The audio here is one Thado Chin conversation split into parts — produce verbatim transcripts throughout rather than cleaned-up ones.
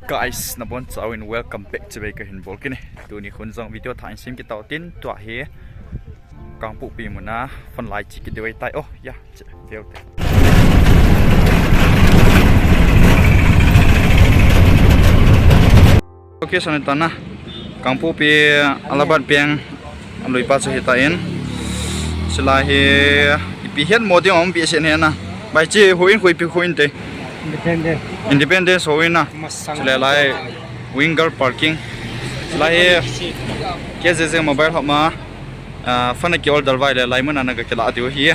Guys, nabonchauvin welcome back chibai kahin bol kit e. Tuni khun jong video thah in sem kit tau tin, tua hi Kangpokpi muna phone lai chi kit deu tai. Oh, ya, che, veu te. Okay, sani tana. Kangpokpi Allahabad peng alui pa chu hitan. Chulai hi ipi hian mo ding um pi sen hian a. Bai chi huin khuipi huin te. Independence. Independence huin a. Masang. Chulai lai Winger parking. Chulai hi K Z Z Mobile Hub ma, ah, phone a ki order vai le lai muna na ka kila diu hi.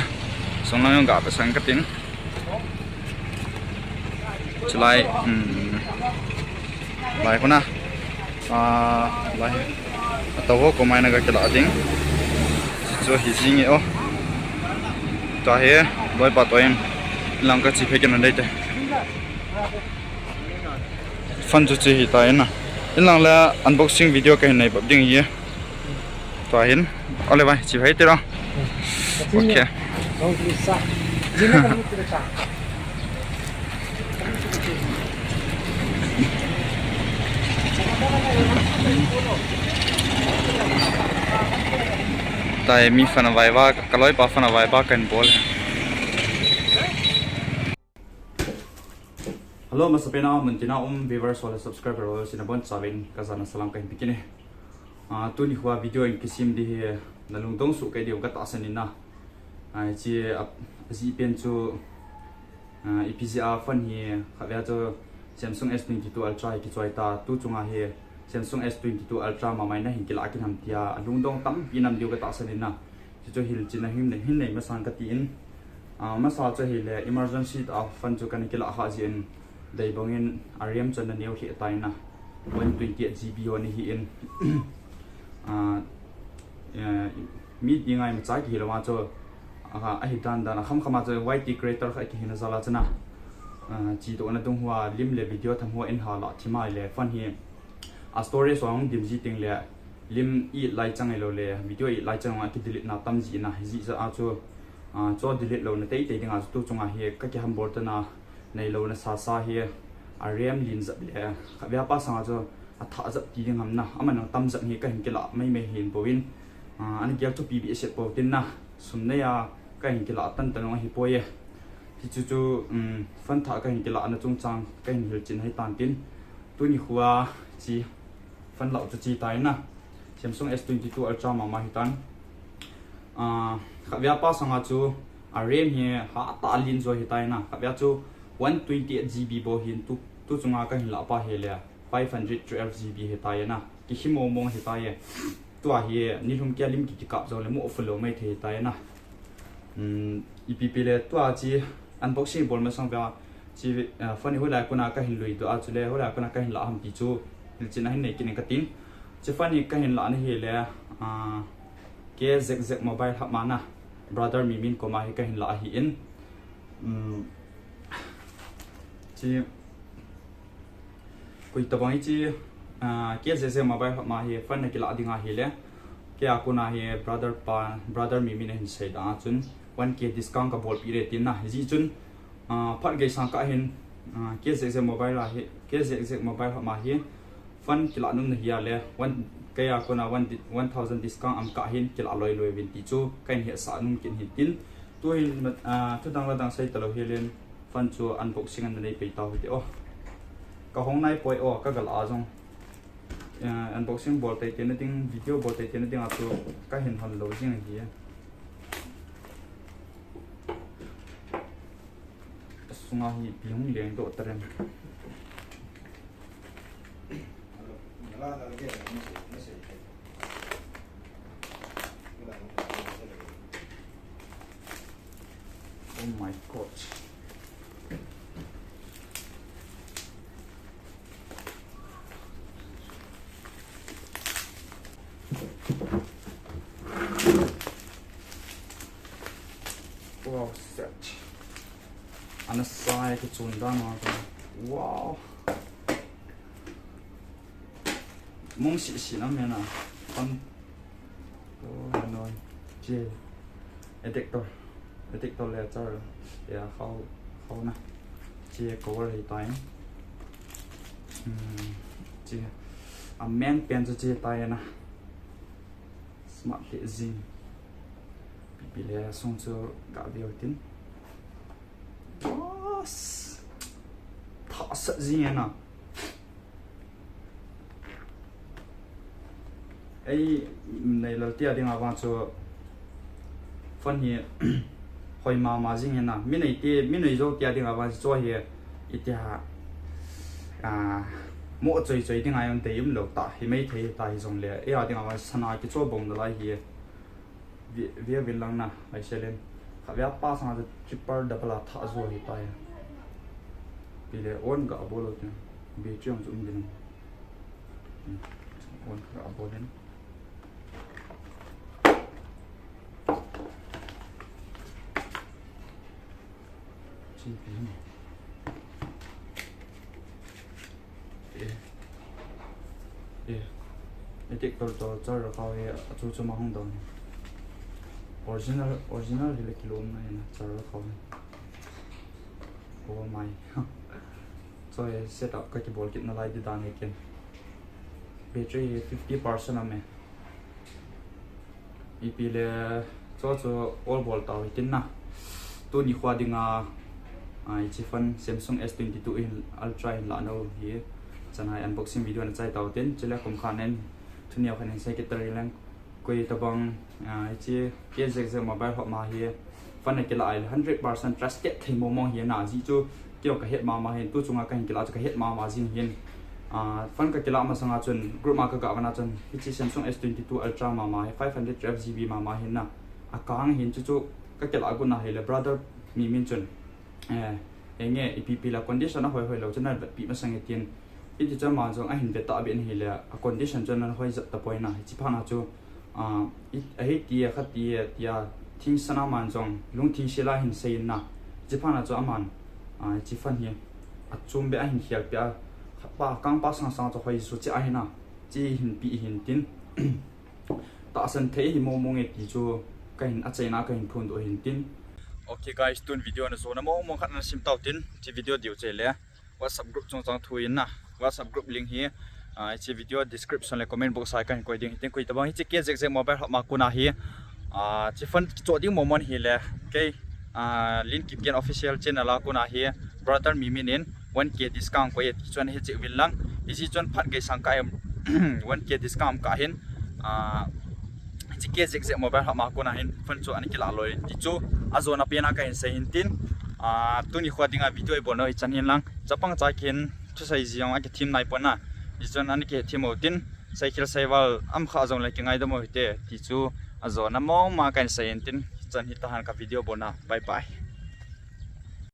Song lang ga pa sang ka tin. Chulai, um, lai khuna. Ah, lai. Atoh ho komai na ka kila ding. Chu hi jing e o. Tua hi, loi pa toh in. Lang ka chi phe kin dei te. Phone chu chi hi ta in a. In lang le unboxing video kahin nei bap ding hi. Tua hin. Ole bai, chi phai tiro. Okay. Tai mi phone a vai ba, ka loi pa phone a vai ba kan bol. Hello, masapen a mun tina um viewers ho le subscriber ho, sina bonchauvin ka jana salam kahin pe kit e. Ah, tuni khua video in kisem di hi na lungdong suh kei diu ka tahsan in a. Ah, chi a, a ji pen chu, ah, ipi jeh a phone hi kha vea chu Samsung S twenty-two Ultra hi kichoi ta, tu chunga hi Samsung S twenty-two Ultra mamai na hin kila kit ham tia a lungdong tampi nam diu ka tahsan in a. Chu chu hilchin a hin nei, hin nei masang ka ti in. Ah, masa chu hi le emergency ta phone chu kan kila kha ji in dei bang in a RAM chu na neo hi ta in a. One twenty-eight G B ho ni hi in. Ah, eh, mi ti ngai ma cha ki lo ma chu, ah, a hi dan dan a kham kham a chu Y T creator kha ki hin a jala chana. Ah, chi to na dung hua lim le video tham ho in ha la thi mai le phone hi. A storage hung dim ji ting le lim i lai chang lo le video i lai chang a ki delete na tam ji na hi ji ja a chu, ah, chu delete lo na tei tei ding a chu tu chunga hi ka ki ham bol ta na nei lo na sa sa hi a RAM lin jap le kha vea pa sang a chu a tha jap ti ding ham na a man tam jap hi ka hin kila mai mai hin po in, ah, an gel chu pi bi se po tin na sum nei a ka hin kila tan tan a hi po ye. Ti chu chu, um, phone tha ka hin kila na chung chang ka hin hilchin hai tan tin. Tuni khua chi phone lau chu chi tai na. Samsung S twenty-two Ultra mama hi tan. Ah, kha vea pa sang a chu a RAM hi ha ta lin jo hi tai na. Kha vea chu one twenty-eight G B bo hin tu, tu chunga ka hin la pa hi le five hundred twelve G B hi tai na. Ki hi mo mo hi tai. Tua hi ni lum kia lim ki ki kap jo le mo full lo mai thei tai na. Um, ipi pi le tua chi unboxing bol masang vea chi, eh, phone hi hoilai kona ka hin lui tua chu le hoilai kona ka hin la ham ti chu hilchin a hin nei kit in ka tin. Chi phone hi ka hin la na hi le, ah, K Z Z Mobile Hub ma na brother Mimin koma hi ka hin la hi in. Um, chi Koi tabang hi chi, ah, K Z Z Mobile Hub ma hi phone na kila ding a hi le. Kei a kona hi brother pa, brother Mimin a hin sei da a chun one K discount ka bol pi le tin na. Hi ji chun, ah, phat gei sang ka hin, ah, K Z Z Mobile a hi, K Z Z Mobile Hub ma hi phone kila nom na hi a le. One, kei a kona one di-, one thousand discount am ka hin kila loi loi vin ti chu ka hin he sa nom kin hin tin. Tu hin, ah, thu dang la dang sei ta lo hi len. Phone chu unboxing an nei pei tau hite o. Ka hong nai poi o, ka gal a jong. Eh, unboxing bol tei tei na ding, video bol tei tei na ding a chu ka hin hon lo jing hi. Sunga hi ipi hung leng doh ta rem. Oh my God. Wow, set. Ana sai ka chun dan ma ka. Wow. Mong si si na me na. Pan. Oh, no. Che. Detector. Detector le char. Ya, how, how na. Che cover hi time. Hmm, chi, a main pen chu chi tai na. Smart lheh jing. Ipi le sung chu ga veu tin. Boss. Thasat jing e na. Ei, neilal tia dinga vang chu phone hi hoi mama jing e na. Mi nei ti, mi nei jou tia dinga vang chu hi iti ha. Ah, mo choi choi dinga jong dei um lou ta. Hi mai thei ta hi jong le. Ei a dinga vang sana kicho bong da lai hi. Via, via vil lang na, ai selen. Kha via pa sanga chu triple double a tha jo hi ta ya. Pi le on ga bol lo te. Battery ang chu um din. Hmm. On ga bol din. Chi pi. Eh. Eh. Etik tor tor charger khao hi achu chu ma hung dong. Original, original hi le kilom na hi na charger khao hi. Oh my. So, eh, setup ka kibol kit na lai di dan hi ken. Battery hi fifty percent am e. Ipi le, chu chu all bol tau hitin na. Tuni khua dinga, ah, hiche phone Samsung S twenty-two hin Ultra hin la nau hi. Chana unboxing video na chai tau tin, chule kum khan in, tuni khan in sei kit ta ri leng. Koi tabang, ah, hiche K Z Z Mobile Hub ma hi, phone a kila ai le hundred percent trusted thei mong mong hi na, ji chu kio ka het mama hin, tu chunga ka hin kila chu ka het mama jing hin. Ah, phone ka kila masanga chun, group ma ka ga vana chun, hiche Samsung S twenty-two Ultra mama hi, five hundred twelve G B mama hin na. A kang hin chu chu ka kila gu na hi le brother mi min chun. Eh, enge, ipi pi la condition a hoi hoi lo chun na vet pi masang e tin. Iti chun ama jong a hin vet ta ben hi le, a condition chun na hoi jat ta poi na. Hiche pha na chu, ah, i, a hi ti a kha ti a, ti a, thing sana man jong, lung thing sila hin sei na. Hiche pha na chu aman, ah, hiche phone hi, a chum be a hin hial pe a, kha pa, kang pa sang sang chu hoi su che a hin na. Chi hin pi hin tin. Tahsan thei hi mong mong e ti chu ka hin a chaina ka hin phun doh hin tin. Okay guys, tun video na jona mong mong khat na sim tau tin, chi video diu che le. WhatsApp group chung chang thu in na. WhatsApp group link hi, ah, chi video description le comment box a ka hin koi ding. Tin koi tabang hiche K Z Z Mobile Hub ma kuna hi. Ah, chi phone cho ding mo mon hi le. Kei, ah, Lin Kipgen official channel a kuna hi. Brother mi min in. one K discount koi e ti chun hi che vil lang. Hiche chun phat gei sang ka em one K discount ka hin, ah, hiche K Z Z Mobile Hub ma kuna hin phone chu ana kila loi ti chu a jona pen a ka hin sei hin tin, ah, tuni khua dinga video i bol nau hi chan hin lang. Chapang cha kin thusei jong a kithim nai pon na. Hiche chun ana kithim u tin sei khel sei val am kha jong le kingaidam u hite ti chu a jona mong ma ka hin sei hin tin chan hi tahan ka video bol na. Bye bye.